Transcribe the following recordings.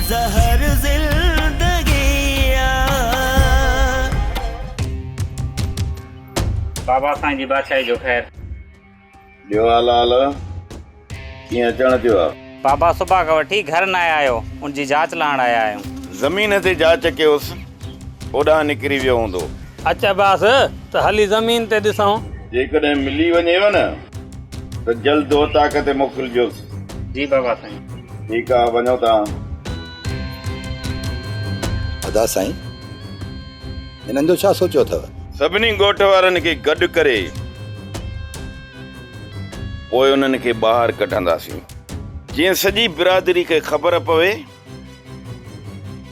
زهر زندگي آ. بابا سائين جي بادشاهي جو خير. ڏيو آ لال، ڪيئن اچڻ ٿيو آ؟ بابا صبح کان وٺي گهر ناهي آيو، ان جي جاچ لهڻ آيا آهيون. زمين تي جاچ ڪيوس، اوڏانهن نڪري ويو هوندو. اچ عباس ته هلي زمين تي ڏسون. جيڪڏهن ملي وڃيو نه ته جلد اوطاق تي موڪلجوس. جي بابا سائين. ٺيڪ آ، وڃو توهان. ادا سائين، هنن جو ڇا سوچيو اٿو؟ سڀني ڳوٺ وارن کي گڏ ڪري پوء انهن کي ٻاهر ڪڍنداسين، جيئن سڄي برادري کي خبر پوي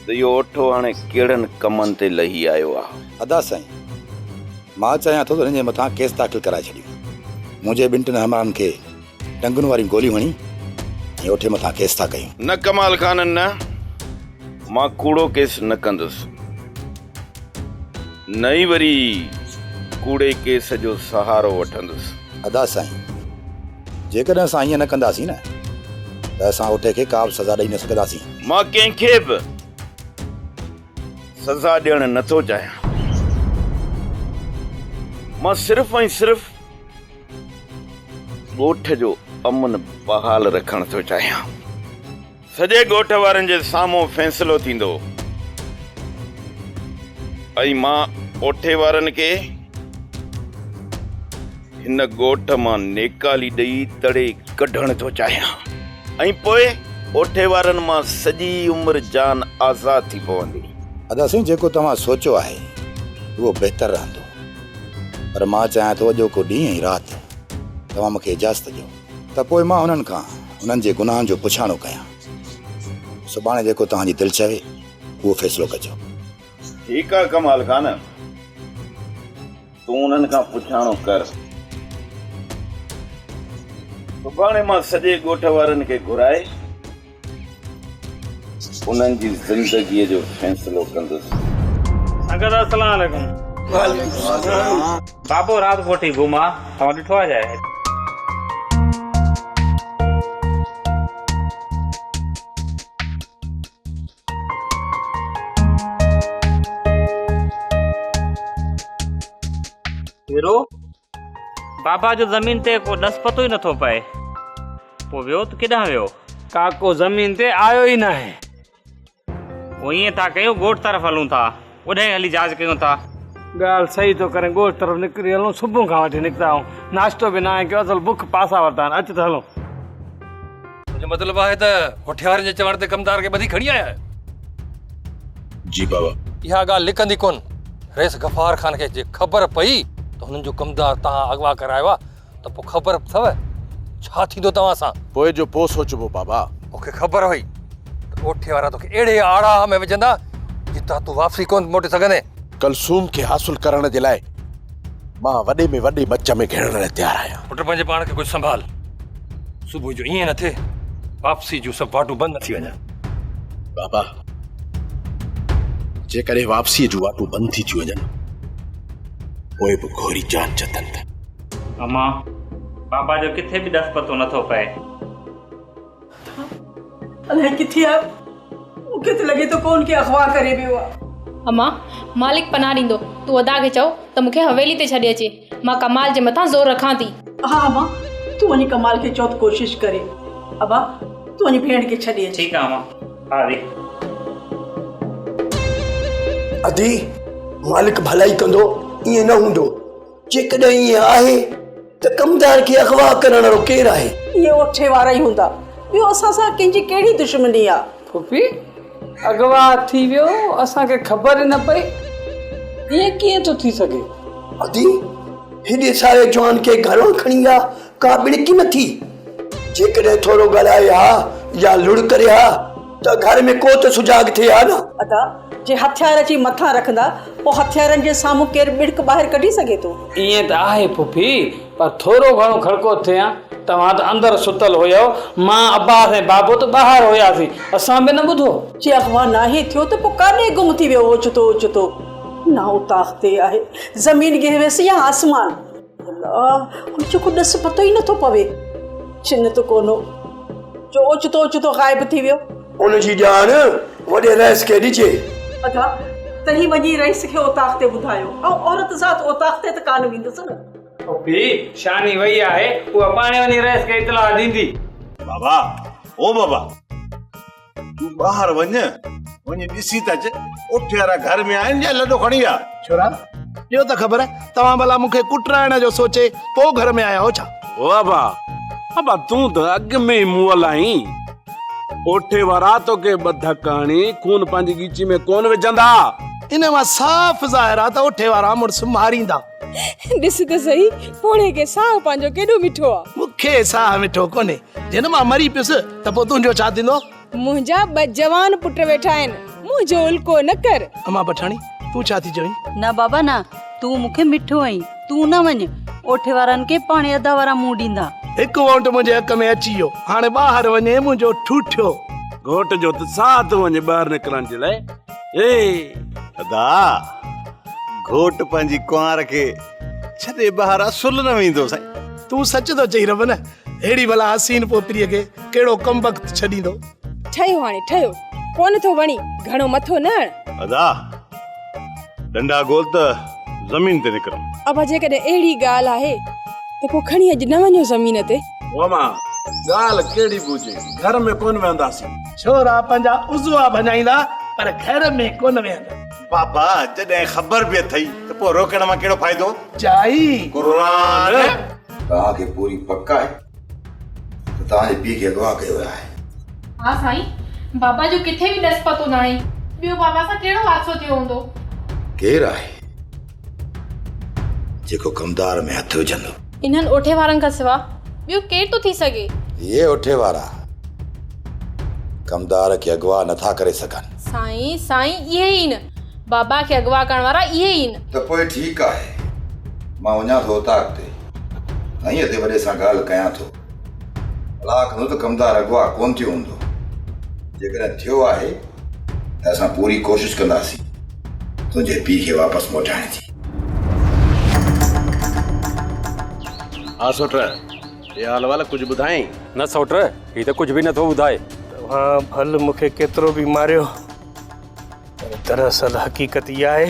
ته اهو اوٺو هاڻي ڪهڙن ڪمن تي لهي آيو آهي. ادا سائين، مان چاهيان ٿو ته هنن جي مٿان ڪيس داخل ڪرائي ڇڏيون. منهنجي ٻن ٽن همراهن کي ٽنگن واريون گوليون هڻي ۽ اوٺي مٿان ڪيس ٿا ڪيون. نه ڪمال خان نه، مان ڪوڙو ڪيس نه ڪندس. نه ئي وري ڪوڙي ڪيس جو سهارو وٺندس. ادا سائين، جيڪڏهن اسان ائين نه ڪنداسين نه ته اسان اوٺي کي ڪا به سزا ڏئي نه سگهنداسين. مان ڪنهن کي به سزا ڏيڻ نه ٿو چاهيان. مان صرف ۽ صرف ڳوٺ جو امن بحال رکڻ ٿو چاهيان. سڄي ڳوٺ وارن جي سامهون فيصلو ٿيندو ۽ مان اوٺي وارن کي هن ڳوٺ مان نيڪالي ڏئي تڙي ڪڍڻ ٿو چاهيان ۽ پوء اوٺي وارن مان سڄي عمر جان آزاد ٿي پوندي. ادا سائين جيڪو توهان سوچيو آهي اهو بهتر رهندو پر مان چاهيان ٿو اڄوڪو ڏينهن ۽ رات توهان مون کي اجازت ڏيو. ته پوء مان هنن کان هنن جي گناهن جو پڇاڻو ڪيان. سڀاڻي جيڪو توهان جي دل چوي، اهو فيصلو ڪجو. ٺيڪ آ ڪمال خان، تون انهن کان پڇاڻو ڪر. سڀاڻي مان سڄي ڳوٺ وارن کي گهرائي انهن جي زندگيء جو فيصلو ڪندس. سنگت السلام عليڪم. وعليڪم السلام. بابو رات ڳوٺ ئي گم آ، توهان ڏٺو آ ڇا؟ هيرو، بابا جو زمين تي ڪو ڏس پتو ئي نٿو پئي. پوء ويو ته ڪيڏانهن ويو؟ ڪاڪو زمين تي آيو ئي ناهي. پوء ائين ٿا ڪيون ڳوٺ طرف هلون ٿا. اوڏانهن هلي جاچ ڪيون ٿا. ڳالهه صحيح ٿو ڪرين ڳوٺ طرف نڪري هلون صبح کان وٺي نڪتا آهيون ناشتو به ناهي ڪيو اصل بک پاسا ورتا آهن اچ ته هلون. تنهنجو مطلب آهي ته هوٺيارن جي چوڻ تي ڪمدار کي ٻڌي کڻي آيا آهيو؟ جي بابا. اها ڳالهه لڪندي ڪونه. رئيس غفار خان کي جي خبر پئي ته هنن جو ڪمدار توهان اغوا ڪرايو آهي ته پوء خبر اٿو ڇا ٿيندو توهان سان؟ پوء جو پوء سوچبو بابا. مون کي خبر هئي ته اوٺي وارا توکي اهڙي آڙاهه ۾ وجهندا جتان تون واپسي ڪونه موٽي سگهندين. ڪلثوم کي حاصل ڪرڻ جي لاء مان وڏي ۾ وڏي مچ ۾ گهڙڻ لاء تيار آهيان. پٽ پنهنجي پاڻ کي ڪجهه سنڀال. صبح جو ائين نه ٿئي واپسي جون سڀ واٽون بند نه ٿي وڃن. بابا جيڪڏهن واپسيء جون واٽون بند ٿي ٿيون وڃن پوء به گهوري جان جتن ته. امان، بابا جو ڪٿي به ڏس پتو نٿو پئي. الائي ڪٿي آ، مون کي ته لڳي ٿو ڪو ان کي اغوا ڪري ويو آ. امان، مالڪ پناهه ڏيندو، تون ادا کي چئو ته مون کي حويلي تي ڇڏي اچي، مان ڪمال جي مٿان زور رکان ٿي. ها امان، تون وڃي ڪمال کي چئو ته ڪوشش ڪري. ابا، تون وڃي ڀيڻ کي ڇڏي اچ. ٺيڪ آ امان، ها ادي. ادي، مالڪ ڀلائي ڪندو، ائين نه هوندو. جيڪڏهن ائين آهي ته ڪمدار کي اغوا ڪرڻ وارو ڪير آهي؟ اهي اوٺي وارا ئي هوندا. ٻيو اسان سان ڪنهن جي ڪهڙي دشمني آ؟ ڦوڦي، اغوا ٿي ويو، اسان کي خبر ئي نه پئي، ائين ڪيئن ٿو ٿي سگهي؟ ادي، هيڏي ساري جوان کي گهران کڻي ويا، ڪا ٻڙڪي نه ٿي. جيڪڏهن ٿورو ڳالهائي ها يا لڙ ڪري ها ته گهر ۾ ڪو ته سجاڳ ٿئي ها نه. ادا، جي هٿيار اچي مٿان رکندا، پوء هٿيارن جي سامهون ڪير ٻڙڪ ٻاهر ڪڍي سگهي ٿو؟ ائين ته آهي ڦوڦي، پر ٿورو گهڻو کڙڪو ٿئي ها. توهان ته اندر ستل هيؤ، مان، عباس ۽ بابو ته ٻاهر هياسين، اسان به نه ٻڌو. جي اغوا ناهي ٿيو ته پوء ڪاڏي گم ٿي ويو اوچتو اوچتو؟ نه اوطاق تي آهي، زمين ڳهي ويس يا آسمان؟ الله، هن جو ڪو ڏس پتو ئي نٿو پوي. چن ته ڪونه هو، جو اوچتو اوچتو غائب ٿي ويو. ان جي ڄاڻ وڏي رئيس کي ڏجي. ادا، توهين وڃي رئيس کي اوطاق تي ٻڌايو. آئون عورت ذات اوطاق تي ته ڪانه ويندس نه. پڦي، شاني وئي آهي، اها پاڻهي وڃي رئيس کي اطلاع ڏيندي. بابا، او بابا، تون ٻاهر وڃ، وڃي ڏسي ته اچ، اٺ وارا گهر ۾ آهن يا لڏو کڻي ويا؟ ڇورا، ڏيو ته خبر، توهان ڀلا مون کي ڪٽرائڻ جو سوچي پوء گهر ۾ آيا هو ڇا؟ او ابا، ابا تون ته اڳ ۾ ئي مئل آهين. اوٺي وارا توکي ٻه ڌڪ هڻي خون پنهنجي ڳيچي ۾ ڪونه وجهندا. ان مان صاف ظاهر آ ته اوٺي وارا مڙس ماريندا. ڏس ته سهي، پوڙهي کي ساهه پنهنجو ڪيڏو مٺو آ. مون کي ساهه مٺو ڪونهي. جي نه مان مري پيس ته پوء تنهنجو ڇا ٿيندو؟ منهنجا ٻه جوان پٽ ويٺا آهن، منهنجو الڪو نه ڪر. امان پٺاڻي، تون ڇا ٿي چوين؟ نه بابا نه، تون مون کي مٺو آهين، تون نه وڃ، اوٺي وارن کي پاڻهي ادا وارا منهن ڏيندا. هڪ وونٽ منهنجي حق ۾ اچي ويو، هاڻي ٻاهر وڃي منهنجو ٺوٺيو. گهوٽ جو ته ساهه ٿو وڃي ٻاهر نڪرڻ جي لاء. اي! ادا، گهوٽ پنهنجي ڪنوار کي ڇڏي ٻاهر اصل نه ويندو سائين. تون سچ ٿو چئين ربن، ههڙي ڀلا حسين پوتريء کي ڪهڙو ڪمبخت ڇڏيندو. ٺهيو هاڻي ٺهيو، ڪونه ٿو وڻي، گهڻو مٿو نه هڻ. ادا، ڏنڊا ڳول ته زمين تي نڪرم. ابا جيڪڏهن اهڙي ڳالهه آهي ته پوء کڻي اڄ نه وڃو زمين تي. امان، ڳالهه ڪهڙي به هجي، گهر ۾ ڪونه ويهنداسين. ڇورا پنهنجا عضوا ڀڃائيندا پر گهر ۾ ڪونه ويهندا. بابا، جڏهن خبر به اٿئي ته پوء روڪڻ مان ڪهڙو فائدو؟ چائي. قرآن. توهان کي پوري پڪ آهي ته توهان جي پيء کي اغوا ڪيو ويو آهي؟ ها سائين، بابا جو ڪٿي به ڏس پتو ناهي. ٻيو بابا سان ڪهڙو حادثو ٿيو هوندو؟ ڪير آهي جيڪو ڪمدار ۾ هٿ وجهندو؟ انهن اوٺي وارن کان سوا ٻيو ڪير ٿو ٿي سگهي؟ اهي اوٺي وارا ڪمدار کي اغوا نٿا ڪري سگهن. سائين، سائين اهي ئي نه. بابا کي اغوا ڪرڻ وارا اهي ئي نه. ته پوء ٺيڪ آهي. مان وڃان ٿو اوطاق تي. سائين ادي وڏي سان ڳالهه ڪيان ٿو. الله ڪندو ته ڪمدار اغوا ڪونه ٿيو هوندو. جيڪڏهن ٿيو آهي ته اسان پوري ڪوشش ڪنداسين تنهنجي پيء کي واپس موٽائڻ جي. ها سوٽ، هي حال احوال ڪجهه ٻڌائين؟ نه سوٽ، هي ته ڪجهه به نٿو ٻڌائي. توهان ڀل مون کي ڪيترو به ماريو، پر دراصل حقيقت اها آهي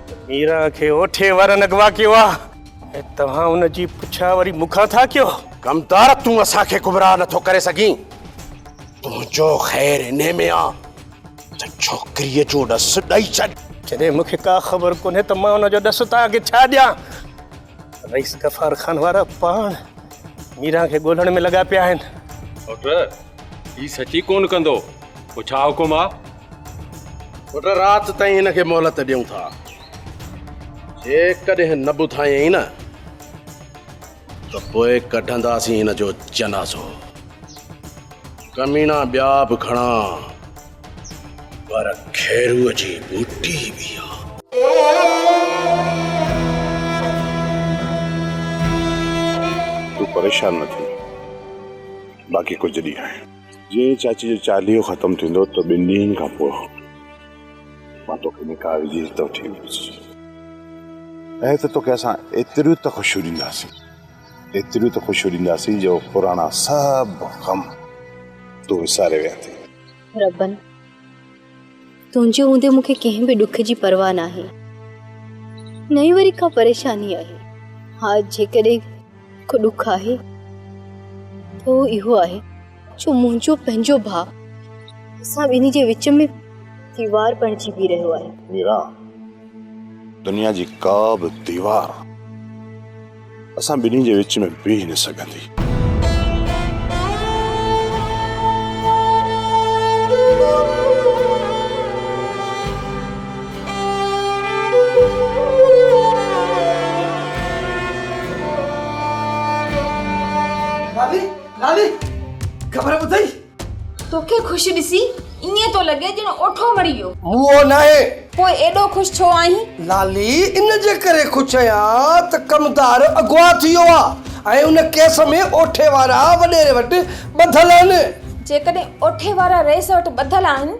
ته ميران کي اوٺي وارن اغوا ڪيو آهي ۽ توهان ان جي پڇا وري مون کان ٿا ڪيو. ڪمدار تون اسان کي گمراهه نٿو ڪري سگهين. تنهنجو خير انهي ۾ آ ته ڇوڪريء جو ڏس ڏئي ڇڏ. جڏهن مون کي ڪا خبر ڪونهي ته مان ان جو ڏس توهان کي ڇا ڏيان؟ رئيس غفار خان وارا پاڻ ميران کي ڳولڻ ۾ لڳا پيا آهن. پٽ، هي سچي ڪونه ڪندو. پوء ڇا حڪم آ؟ پٽ، رات تائين هن کي مهلت ڏيون ٿا. جيڪڏهن نه ٻڌايائين نه ته پوء ڪڍنداسين هن جو جنازو. ڪميڻا ٻيا به گهڻا پر خيروء جي ٻوٽي به آ. تون پريشان نه ٿي. باقي ڪجهه ڏينهن آهن. جيئن ئي چاچي جو چاليهو ختم ٿيندو ته ٻن ڏينهن کان پوء مان توکي نڪاح وجهي هت وٺي ايندس. ۽ هت توکي اسان ايتريون ته خوشيون ڏينداسين، ايتريون ته خوشيون ڏينداسين جو پراڻا سڀ غم تون وساري ويهندين. ربن، تنهنجي هوندي مون کي ڪنهن به ڏک جي پرواهه ناهي، نه ئي وري ڪا پريشاني آهي. ها، جيڪڏهن ڪو ڏک آهي ته اهو اهو آهي جو منهنجو پنهنجو ڀاء اسان ٻنهي جي وچ ۾ ديوار بڻجي بيهي رهيو آهي. ميران، دنيا جي ڪا به ديوار اسان ٻنهي جي وچ ۾ بيهي نه سگهندي. لالي، لالي، خبر ٻڌئي؟ توکي خوش ڏسي ائين ٿو لڳي ڄڻ اوٺو مري ويو. موئو ناهي. پوء ايڏو خوش ڇو آهين؟ لالي، ان جي ڪري خوش آهيان ته ڪمدار اغوا ٿي ويو آ ۽ ان ڪيس ۾ اوٺي وارا وڏيري وٽ ٻڌل آهن. جيڪڏهن اوٺي وارا رئيس وٽ ٻڌل آهن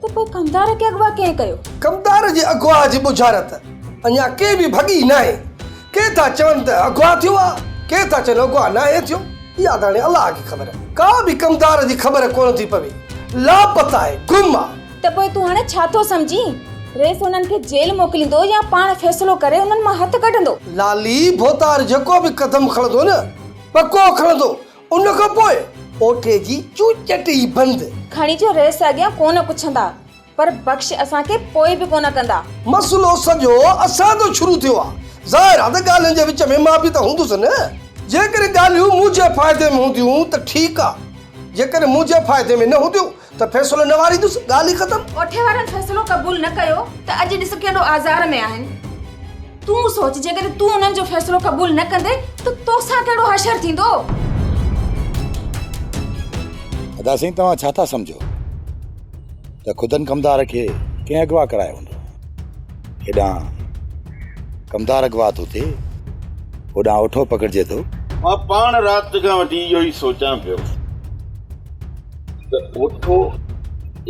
ته پوء ڪمدار کي اغوا ڪنهن ڪيو؟ ڪمدار جي اغوا جي ٻجهارت اڃا ڪنهن به ڀڳي ناهي. ڪي ٿا چون ته اغوا ٿيو آ، ڪي ٿا چون اغوا ناهي ٿيو. اها ته هاڻي الله کي خبر. ڪا به ڪمدار جي خبر ڪونه ٿي پوي. لاپتا آهي، گم آ. ته پوء تون هاڻي ڇا ٿو سمجهين؟ رئيس انهن کي جيل موڪليندو يا پاڻ فيصلو ڪري انهن مان هٿ ڪڍندو؟ لالي ڀوتار جيڪو به قدم کڻندو نه، پڪو کڻندو. ان کان پوء اوٺي جي چوچٽ ئي بند. کڻي جو رئيس اڳيان ڪونه پڇندا، پر بخش اسان کي پوء به ڪونه ڪندا. مسئلو سڄو اسان تان شروع ٿيو آ. ظاهر آ ته ڳالهين جي وچ ۾ مان به ته هوندس نه. جيڪڏهن ڳالهيون منهنجي فائدي ۾ هونديون ته ٺيڪ آ، جيڪڏهن منهنجي فائدي ۾ نه هونديون ته فيصلو نه واريندس، ڳالهه ئي ختم. اوٺي وارن فيصلو قبول نه ڪيو ته اڄ ڏس ڪيڏو آزار ۾ آهن. تون سوچ جيڪڏهن تون انهن جو فيصلو قبول نه ڪندين ته توسان ڪهڙو حشر ٿيندو. ادا سائين توهان ڇا ٿا سمجهو ته خدن ڪمدار کي ڪنهن اغوا ڪرايو هوندو؟ هيڏانهن ڪمدار اغوا ٿو ٿئي هوڏانهن اوٺو پڪڙجي ٿو. مان پاڻ رات کان وٺي اهو ئي سوچان پيو ته اوٺو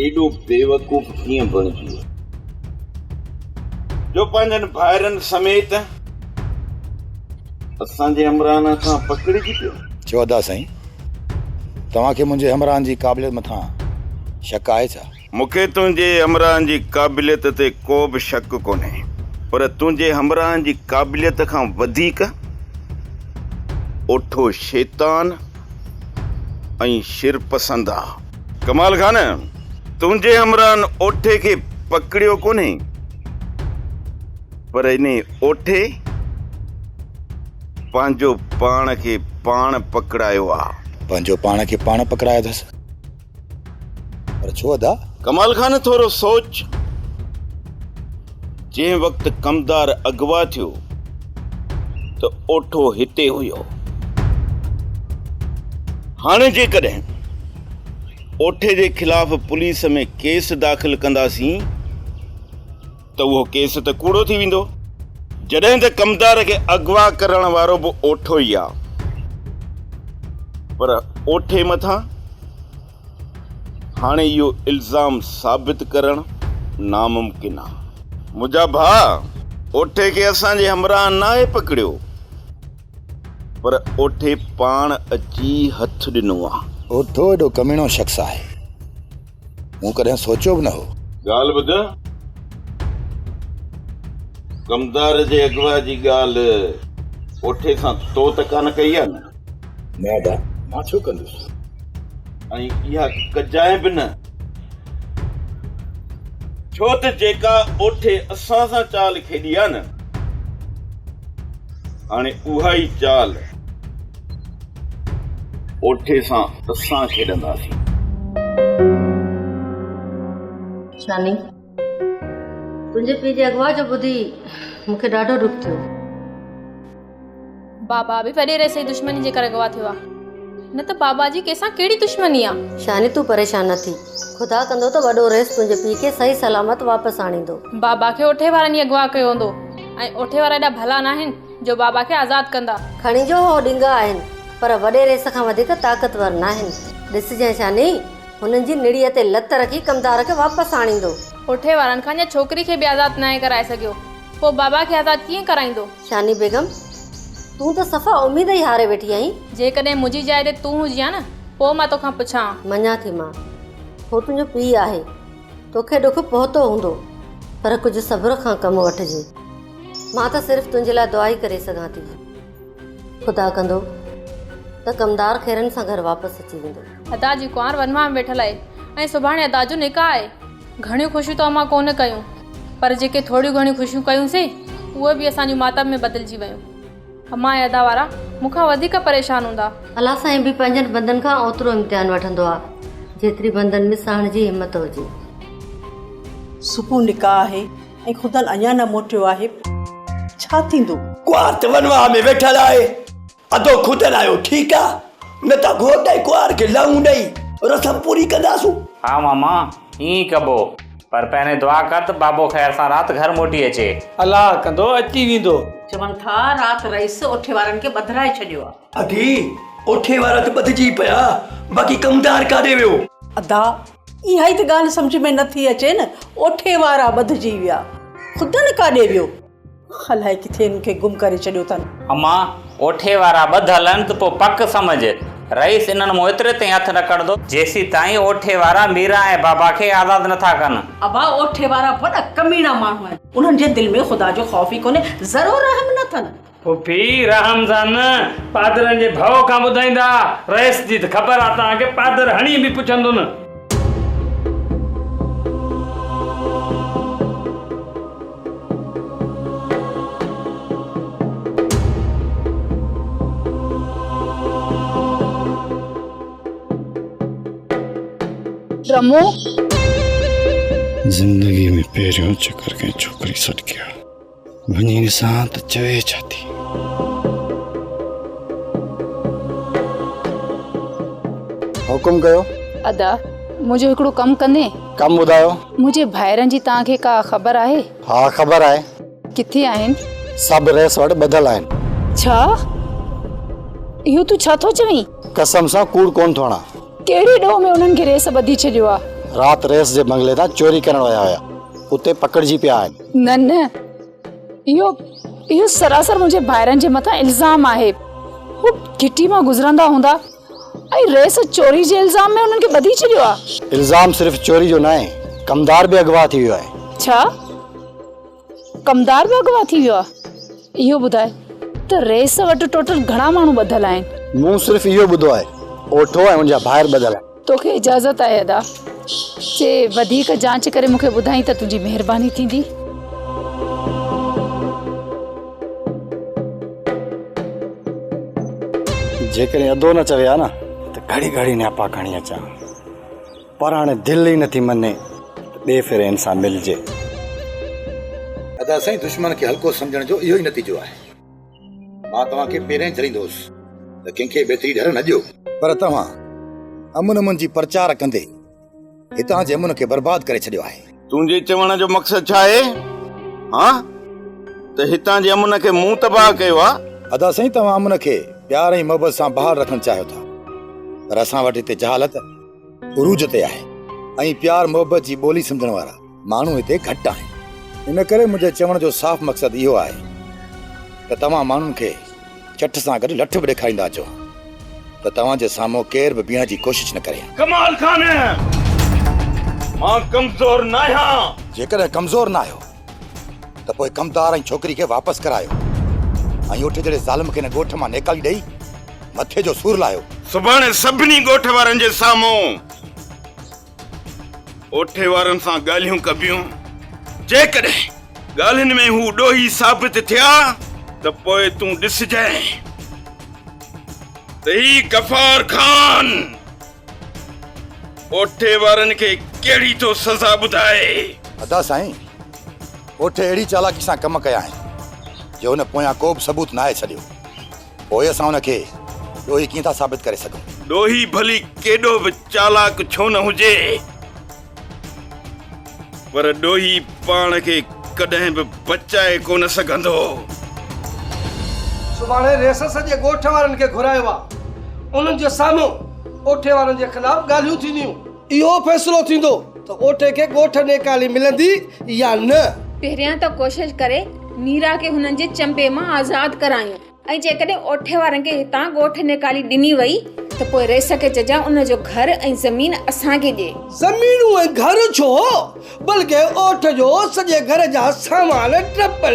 ايڏو بيوقوف ڪيئن بڻجي ويو جو پنهنجن ڀائرن سميت اسان جي همراهن هٿان پڪڙجي پيو. چيو ادا سائين توهان کي منهنجي همراهن جي قابليت مٿان شڪ آهي ڇا؟ مون کي تنهنجي همراهن جي قابليت تي ڪو به شڪ ڪونهي، پر تنهنجي همراهن جي قابليت کان وڌيڪ اوٺو شيطان ۽ شرپسند آ. ڪمال خان، تنهنجي همراهن اوٺي کي پڪڙيو ڪونهي، پر انهي اوٺي پنهنجو پاڻ کي پاڻ پڪڙايو آ. پنهنجو پاڻ کي پاڻ پڪڙايو اٿس؟ پر ڇو ادا؟ ڪمال خان ٿورو سوچ، جنهن وقت ڪمدار اغوا ٿيو ته اوٺو هتي هيو. هاڻي جيڪڏهن اوٺي جي خلاف پوليس ۾ ڪيس داخل ڪنداسين ته اهو ڪيس ته ڪوڙو ٿي ويندو. جڏهن ته ڪمدار کي اغوا ڪرڻ وارو به اوٺو ئي آ. پر اوٺي مٿان هاڻي اهو الزام ثابت ڪرڻ ناممڪن آ. منهنجا ڀاء، اوٺي کي اسان جي همراهن ناهي پڪڙيو، پر اوٺي پاڻ اچي هٿ ڏنو آ. اوٺو ايڏو ڪميڻو شخص آهي. مون ڪڏهن سوچيو به نه هو. ڳالهه ٻڌ، ڪمدار جي اغوا جي ڳالهه اوٺي سان تو ته ڪانه ڪئي آ نه؟ نه ادا، مان ڇو ڪندس؟ ۽ اها ڪجانء به نه، ڇو ته جيڪا اوٺي اسان سان چال کيڏي آ نه، هاڻي اها ئي چال اوٺي سان اسان کيڏنداسين. شاني، تنهنجي پيء جي اغوا جو ٻڌي مون کي ڏاڍو ڏک ٿيو. بابا به وڏي رئيس جي دشمني جي ڪري اغوا ٿيو آ، نه ته بابا جي ڪنهن سان ڪهڙي دشمني آ. شاني تون پريشان نه ٿي، خدا ڪندو ته وڏو رئيس تنهنجي پيء کي صحيح سلامت واپس آڻيندو. بابا کي اوٺي وارن ئي اغوا ڪيو هوندو ۽ اوٺي وارا ايڏا ڀلا ناهن جو بابا کي آزاد ڪندا. کڻي جو هو ڏنگا آهن پر وڏي رئيس کان وڌيڪ طاقتور ناهن. ڏسجانء شاني، هنن جي نڙيء تي لت رکي ڪمدار کي واپس آڻيندو. اوٺي وارن کان اڃا ڇوڪري کي به آزاد ناهي ڪرائي سگهيو، پوء بابا کي آزاد ڪيئن ڪرائيندو؟ شاني بيگم، تون ته صفا اميد ئي هاري ويٺي آهين. جيڪڏهن منهنجي جاء تي تون هجين ها نه، پوء مان توکان پڇان ها. مڃان ٿي مان، هو تنهنجو پيء آهي. توکي ڏک پهتو هوندو، پر ڪجهه صبر کان ڪم وٺجي. مان ته صرف تنهنجي لاء دعا ئي ڪري سگهان ٿي. خدا ڪندو ته ڪمدار خيرن سان گهر واپس اچي ويندو. ادا جي ڪنوار ونواهه ۾ ويٺل آهي ۽ سڀاڻي ادا جو نڪاح آهي. گهڻيون خوشيون ته امان ڪونه ڪيون، پر جيڪي ٿوريون گهڻيون خوشيون ڪيون سين، اهي به اسان جون ماتم ۾ بدلجي ويون. امان ۽ ادا وارا مون کان وڌيڪ پريشان هوندا. الله سائين به پنهنجن بندن کان اوترو امتحان وٺندو آ، جيتري بندن ۾ سهڻ جي همت هجي. صبح نڪاح آهي ۽ خدل اڃا نه موٽيو آهي، ڇا ٿيندو؟ ڪنوار ته ونواهه ۾ ويٺل آهي. ادو خدل آيو ٺيڪ آ، نه ته گهوٽ ۽ ڪنوار کي لئون ڏئي رسم پوري ڪنداسون. ها ماما، ائين ئي ڪبو، پر پهرين دعا ڪر ته بابو خير سان رات گهر موٽي اچي. الله ڪندو اچي ويندو. چون ٿا رات رئيس اوٺي وارن کي ٻڌرائي ڇڏيو آ. ادي، اوٺي وارا ته ٻڌجي پيا، باقي ڪمدار ڪاڏي ويو؟ ادا، اها ئي ته ڳالهه سمجهه ۾ نه ٿي اچي نه، اوٺي وارا ٻڌجي ويا، خدن ڪاڏي ويو؟ الائي ڪٿي هن کي گم ڪري ڇڏيو اٿن. امان، اوٺي وارا ٻڌل آهن ته پوء پڪ سمجهه رئيس انهن مون ايتري تائين هٿ نه کڻندو، جيسيتائين اوٺي وارا ميران ۽ بابا کي آزاد نه ٿا ڪن. ابا اوٺي وارا وڏا ڪميڻا ماڻهو آهن، انهن جي دل ۾ خدا جو خوف ئي ڪونهي، ذرو رحم نه اٿن. پڦي، رحم سان نه، پادرن جي ڀؤ کان ٻڌائيندا. رئيس جي ته خبر آ توهان کي، پادر هڻي به پڇندن. رمو! زندگيء ۾ پهريون چڪر ڪنهن ڇوڪري سڏ ڪيو. وڃي ڏسان ته چوي ڇا ٿي. حڪم ڪيو. ادا، منهنجو هڪڙو ڪم ڪندين؟ ڪم ٻڌايو. منهنجي ڀائرن جي توهان کي ڪا خبر آهي؟ ها خبر آهي. ڪٿي آهن؟ سڀ رئيس وٽ ٻڌل آهن. ڇا؟ اهو تون ڇا ٿو چوين؟ قسم سان ڪوڙ ڪونه ٿو هڻان. ڪهڙي ڏوهه ۾ انهن کي رئيس ٻڌي ڇڏيو آهي؟ رات رئيس جي بنگلي تان چوري ڪرڻ ويا هيا. اتي پڪڙجي پيا آهن. نه نه اهو اهو سراسر منهنجي ڀائرن جي مٿان الزام آهي. هو گهٽي مان گذرندا هوندا ۽ رئيس چوري جي الزام ۾ انهن کي ٻڌي ڇڏيو آهي. الزام صرف چوري جو ناهي، ڪمدار به اغوا ٿي ويو آهي. ڇا؟ ڪمدار به اغوا ٿي ويو آهي؟ اهو ٻڌاء ته رئيس وٽ ٽوٽل گهڻا ماڻهو ٻڌل آهن؟ مون صرف اهو ٻڌو آهي، اوٺو ۽ ان جا ڀائر ٻڌل آهن. توکي اجازت آهي ادا. جي وڌيڪ جانچ ڪري مون کي ٻڌائين ته تنهنجي مهرباني ٿيندي. جيڪڏهن ادو نه چوي ها نه ته گهڙي گهڙي نياپا کڻي اچان ها. پر هاڻي دل ئي نٿي مڃي ته ٻئي ڦري هن سان ملجي. ادا سائين دشمن کي هلڪو سمجهڻ جو اهو ئي نتيجو آهي. مان توهان کي پهريائين ئي جهليندو هوس ته ڪنهن کي به ايتري ڍر نه ڏيو. پر توهان امن امن جي پرچار ڪندي هتان جي امن کي برباد ڪري ڇڏيو آهي. تنهنجي چوڻ جو مقصد ڇا آهي؟ ها؟ ته هتان جي امن کي مون تباهه ڪيو آ؟ ادا سائين توهان امن کي پيار ۽ محبت سان بحال رکڻ چاهيو ٿا پر اسان وٽ هتي جهالت عروج تي آهي ۽ پيار محبت جي ٻولي سمجهڻ وارا ماڻهو هتي گهٽ آهن. ان ڪري منهنجي چوڻ جو صاف مقصد اهو آهي ته توهان ماڻهن کي چٺ سان گڏ لٺ به ڏيکاريندا اچو ها ته توهان جي سامهون ڪير به بيهڻ جي ڪوشش نه ڪري ها. ڪمال خان! مان ڪمزور ناهيان. جيڪڏهن ڪمزور ناهيو ته پوء ڪمدار ۽ ڇوڪري کي واپس ڪرايو ۽ اٺ جهڙي ظالم کي هن ڳوٺ مان نيڪالي ڏئي مٿي جو سور لاهيو. سڀاڻي سڀني ڳوٺ وارن جي سامهون اوٺي وارن سان ڳالهيون ڪبيون. جيڪڏهن ڳالهين ۾ هو ڏوهي ثابت ٿيا ته پوء تون ڏسجانء ته هي غفار خان اوٺي وارن کي ڪهڙي ٿو سزا ٻڌائي. ادا سائين، اوٺي اهڙي چالاڪي سان ڪم ڪيا آهن جو هن پويان ڪو به ثبوت ناهي ڇڏيو. پوء اسان ان کي ڏوهي ڪيئن ٿا ثابت ڪري سگهون؟ ڏوهي ڀلي ڪيڏو به چالاڪ ڇو نه هجي، پر ڏوهي پاڻ کي ڪڏهن به بچائي ڪونه سگهندو. سڀاڻي ريس سڄي ڳوٺ وارن کي گهرايو آ. انهن جي سامهون اوٺي وارن جي خلاف ڳالهيون ٿينديون. اهو فيصلو ٿيندو ته اوٺي کي ڳوٺ نيڪالي ملندي يا نه. پهريان ته ڪوشش ڪري ميرا کي هنن جي چنبي مان آزاد ڪرايون ۽ جيڪڏهن اوٺي وارن کي هتان ڳوٺ نيڪالي ڏني وئي ته پوء رئيس کي چئجان ان جو گهر ۽ زمين اسان کي ڏي. زمينون ۽ گهر ڇو بلڪه اوٺ جو سڄي گهر جا سامان ٽپڙ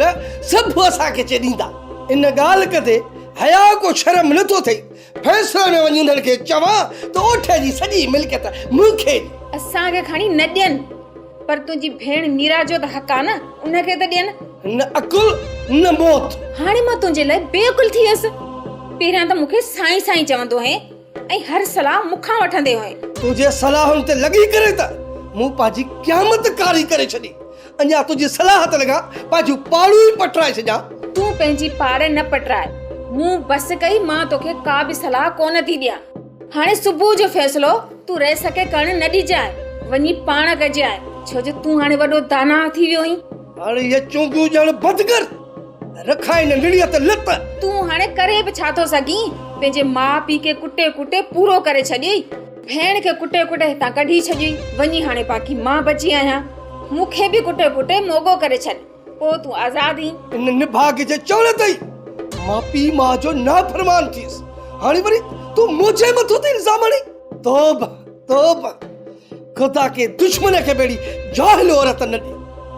سڀ اسان کي چي ڏيندا. ان ڳالهه ڪندي حياء ڪو شرم نه ٿو ٿئي. فيصلي ۾ وڃي انهن کي چوان ته اوٺ جي سڄي ملڪيت مون کي ڏي. اسان کي کڻي نه ڏين پر تنهنجي ڀيڻ ميرا جو ته حق آ نه ان کي ته ڏين. نه عقل نه موت. هاڻي مان تنهنجي لاء بي عقل ٿي ويس. پهريان ته مون کي سائين سائين چوندو هئين ۽ هر صلاح مون کان وٺندي هئين. تنهنجي صلاحن تي لڳي ڪري ته مون پنهنجي قيامت ڪاري ڪري ڇڏي. اڃا تنهنجي صلاح ته لڳان پنهنجون پاڙون ئي پٽرائي ڇڏيان. تون پنهنجي پاڙ نه پٽراء. مون بس ڪئي مان توکي ڪا به صلاح ڪونه ٿي ڏيان. هاڻي صبح جو فيصلو تون رئيس کي ڪرڻ نه ڏجانء، وڃي پاڻ ڪجانء، ڇو جو تون هاڻي وڏو داناء ٿي ويو آهين. هاڻي اهي چونگيون ڏيڻ بند ڪر ته رکائين نه نڙيء تي لت. تون هاڻي ڪري به ڇا ٿو سگهين؟ پنهنجي ماء پيء کي ڪٽي ڪٽي پورو ڪري ڇڏيئي. ڀيڻ کي ڪٽي ڪٽي هتان ڪڍي ڇڏيئي. وڃي هاڻي باقي مان بچي آهيان. مون کي به ڪٽي ڪٽي موڳو ڪري ڇڏ، پوء تون آزاد اين. ان نڀاڳ جي چوڻ تي ئي مان پيء ماء جو نافرمان ٿيس. هاڻي وري تون منهنجي مٿو ٿي الزام هڻين؟ توبه توبه خدا ڪنهن دشمن کي به اهڙي جاهل عورت نه ڏي.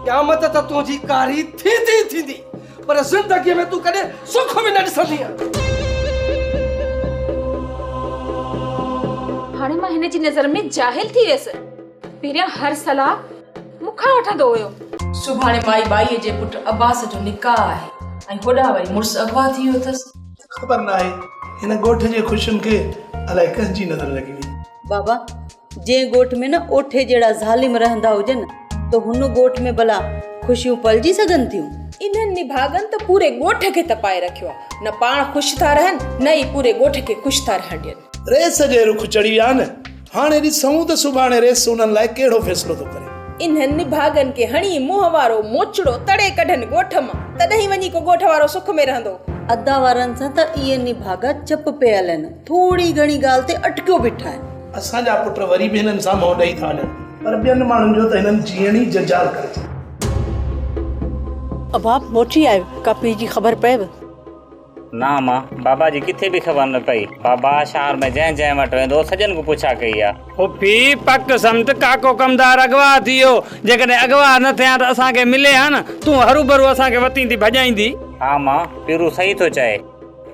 قيامت ته تنهنجي ڪاري ٿيندي ئي ٿيندي پر زندگيء ۾ تون ڪڏهن سک به نه ڏسندينء. هاڻي مان هن جي نظر ۾ جاهل ٿي ويس. پهريان هر صلاح مون کان وٺندو هيو. سڀاڻي مائي ٻائيء جي پٽ عباس جو نڪاح آهي ۽ هوڏانهن وري مڙس اغوا ٿي ويو اٿس. خبر ناهي هن ڳوٺ جي خوشين کي الائي ڪنهن جي نظر لڳي وئي. بابا جنهن ڳوٺ ۾ نه اوٺي جهڙا ظالم رهندا هجن ته هن ڳوٺ ۾ ڀلا خوشيون پلجي سگهن ٿيون؟ انهن نڀاڳن ته پوري ڳوٺ کي تپائي رکيو آهي. نه پاڻ خوش ٿا رهن نه ئي پوري ڳوٺ کي خوش ٿا رهڻ ڏين. رئيس جي رخ چڙهي ويا نه، هاڻي ڏسون ته سڀاڻي رئيس انهن لاء ڪهڙو فيصلو ٿو ڪري. انهن نڀاڳن کي هڻي منهن وارو موچڙو تڙي ڪڍن ڳوٺ مان، تڏهن ئي وڃي ڪو ڳوٺ وارو سک ۾ رهندو. ادا وارن سان ته اهي نڀاڳا چپ پيل آهن، ٿوري گهڻي ڳالهه تي اٽڪيو بيٺا آهن. اسان جا پٽ وري به هنن سان منهن ڏئي ٿا وڃن، پر ٻين ماڻهن جو ته هنن جيئڻ ئي جنجال ڪري ڇڏيو. ابا موٽي آيو، ڪا پيء جي خبر پيو؟ نه امان، بابا جي ڪٿي به خبر نه پئي. بابا شهر ۾ جنهن جنهن وٽ ويندو سڄن کان پڇا ڪئي آ. پڦي، پڪ سمجهه ڪاڪو ڪمدار اغوا ٿي ويو. جيڪڏهن اغوا نه ٿئي ها ته اسان کي ملي ها نه. تون هروڀرو اسان کي وتين ٿي ڀڄائيندي. ها امان، پيرو صحيح ٿو چئي.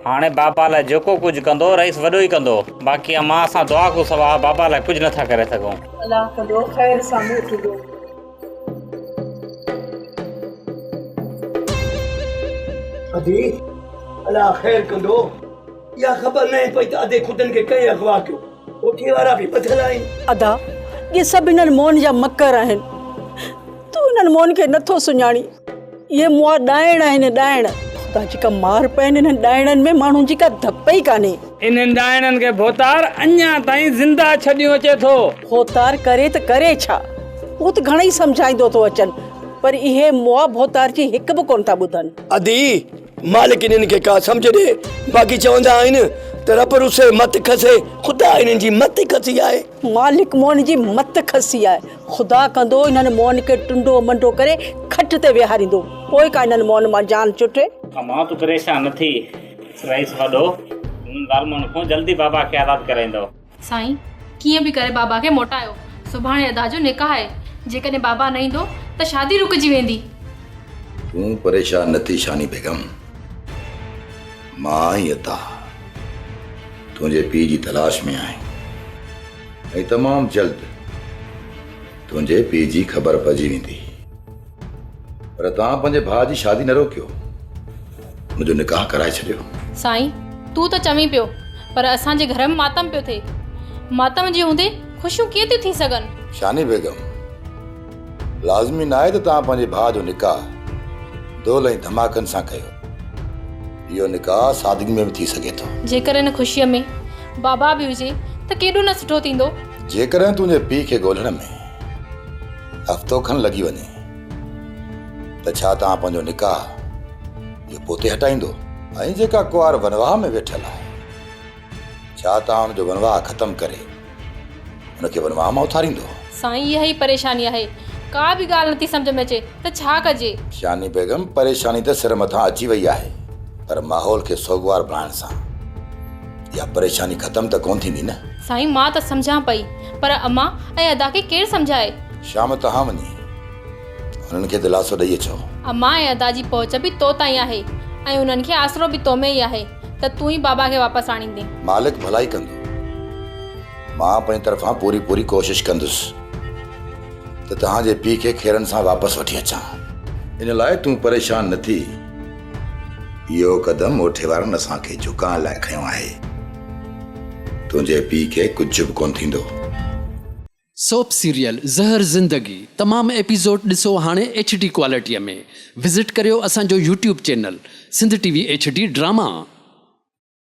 هاڻي بابا لاء جيڪو ڪجهه ڪندو رئيس وڏو ئي ڪندو. باقي امان اسان دعا کان سواء بابا لاء ڪجهه نه ٿا ڪري سگهون. الله ڪندو خير سان موٽندو. ادي الله خير ڪندو. اها خبر ناهي پئي ته ادي خودن کي ڪنهن اغوا ڪيو. اوٺي وارا به ٻڌل آهن. ادا اهي سڀ انهن مون جا مڪر آهن. تون انهن مون کي نٿو سڃاڻين. اهي مئا ڏائڻ آهن ڏائڻ. خدا جي ڪا مار پئين انهن ڏائڻن ۾ ماڻهن جي ڪا ڌپ ئي ڪانهي. انهن ڏائڻن کي ڀوتار اڃا تائين زنده ڇڏيون اچي ٿو. ڀوتار ڪري ته ڪري ڇا؟ هو ته گهڻئي سمجهائيندو ٿو اچن پر اهي مئا ڀوتار جي هڪ به ڪونه ٿا ٻڌن. ادي مالڪ انهن کي ڪا سمجهه ڏي. باقي چوندا آهن ته رب رسي مت کسي. خدا انهن جي مت کسي آهي. مالڪ مئن جي مت کسي آهي. خدا ڪندو انهن مئن کي ٽنڊو منڊو ڪري کٽ تي ويهاريندو. پوء ڪا انهن مئن مان جان ڇٽي. امان تون پريشان نه ٿي. رئيس وڏو انهن ظالمن کان جلدي بابا کي آزاد ڪرائيندو. سائين ڪيئن به ڪري بابا کي موٽايو. سڀاڻي ادا جو نڪاح آهي. جيڪڏهن بابا نه ايندو ته شادي رڪجي ويندي. تون پريشان نه ٿي شاني بيگم. مان ۽ ادا تنهنجي پيء جي تلاش ۾ آهيون ۽ تمام جلد تنهنجي پيء جي خبر پئجي ويندي. پر توهان پنهنجي ڀاء جي شادي نه روڪيو، ان جو نڪاح ڪرائي ڇڏيو. سائين تون ته چوين پيو پر اسان جي گهر ۾ ماتم پيو ٿئي. ماتم جي هوندي خوشيون ڪيئن ٿيون ٿي سگهن؟ شاني بيگم، لازمي ناهي ته توهان پنهنجي ڀاء جو نڪاح دهل ۽ ڌماڪن سان ڪيو. اهو نڪاح سادگي ۾ به ٿي سگهي ٿو. جيڪر ان خوشيء ۾ بابا به هجي ته ڪيڏو نه سٺو ٿيندو. جيڪڏهن تنهنجي پيء کي ڳولڻ ۾ هفتو کن لڳي وڃي ته ڇا توهان پنهنجو نڪاح اهو پوئتي هٽائيندو؟ ۽ جيڪا ڪنوار ونواهه ۾ ويٺل آهي، ڇا توهان ان جو ونواهه ختم ڪري ان کي ونواهه مان اٿاريندو؟ سائين اها ئي پريشاني آهي، ڪا به ڳالهه نٿي سمجهه ۾ اچي ته ڇا ڪجي؟ شاني بيگم، پريشاني ته سر مٿان اچي وئي آهي، پر ماحول کي سوڳوار بڻائڻ سان اها پريشاني ختم ته ڪونه ٿيندي نه؟ سائين مان ته سمجهان پئي، پر امان ۽ ادا کي ڪير سمجهائي؟ شام توهان وڃي هنن کي دلاسو ڏئي اچو. امان ۽ ادا جي پهچ به تو تائين آهي ۽ انهن کي آسرو به تو ۾ ئي آهي ته تون ئي بابا کي واپس آڻيندين. مالڪ ڀلائي ڪندو. مان پنهنجي طرفان پوري پوري ڪوشش ڪندس ته توهان جي پيء کي خيرن سان واپس وٺي اچان. ان لاء تون پريشان نه ٿي. اهو قدم اوٺي وارن اسان کي جهڪائڻ لاء کنيو آهي. تنهنجي پيء کي ڪجهه به ڪونه ٿيندو. سوپ سيريل زهر زندگي تمام ايپيسوڊ ڏسو هاڻي ايڇ ڊي ڪوالٽي ۾ وزٽ ڪريو اسان جو YouTube channel Sindh T V H D drama.